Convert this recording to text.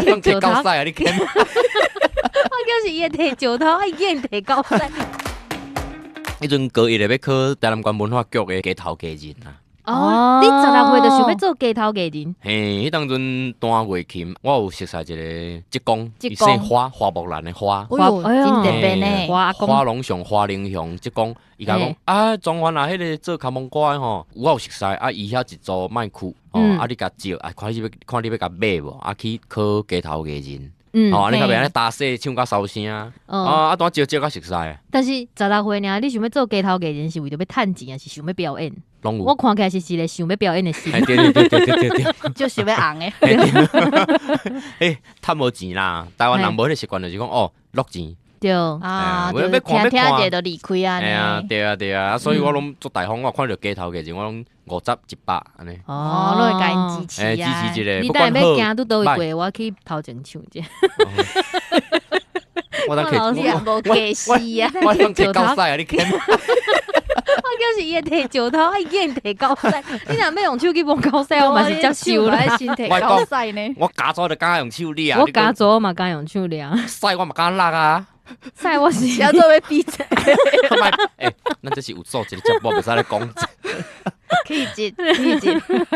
攏提狗屎啊！你看，我就是伊會提石頭，啊伊竟然提狗屎。彼陣高一咧欲考台南縣文化局的街頭藝人啊。哦，你16歲就想欲做街頭藝人？嘿，彼當陣彈月琴，我有熟似一个職工，職伊姓花，花木蘭的花。哎喲，真特別呢。花阿公。花龍雄、花玲雄，職工，伊共我講啊，莊園啊，彼个做卡蒙歌的吼，我有熟似啊，伊遐一組麥克，哦，啊，你共借啊，看你欲共買無？啊，去考街頭藝人。哦，你較袂按呢大細唱甲收聲啊，啊，拄借借甲熟似。但是16歲爾，你想欲做街頭藝人是為著欲趁錢，抑是想欲表演？攏有。我看起來是一个想欲表演的心。對對對對對對。就想欲紅的。欸，趁無錢啦，台灣人無彼个習慣，就是講哦，落錢。對啊，就聽聽者就離開啊。嘿啊，對啊對啊，所以我攏足大方，我看著街頭藝人，我攏50、100按呢。哦，攏會共𪜶支持啊。支持一下。你等下欲行佇佗位過，我去頭前唱者。我當你也無家私啊！我當提狗屎啊！你看。我就是伊會提石頭，啊伊竟然提狗屎。你若欲用手去摸狗屎，我嘛是接受啦。先提狗屎呢？我家族就敢用手掠。我家族嘛敢用手掠。屎我嘛敢搦啊！屎我是要做欲比賽。欸，咱這是有做一个節目，袂使咧講。氣質，氣質。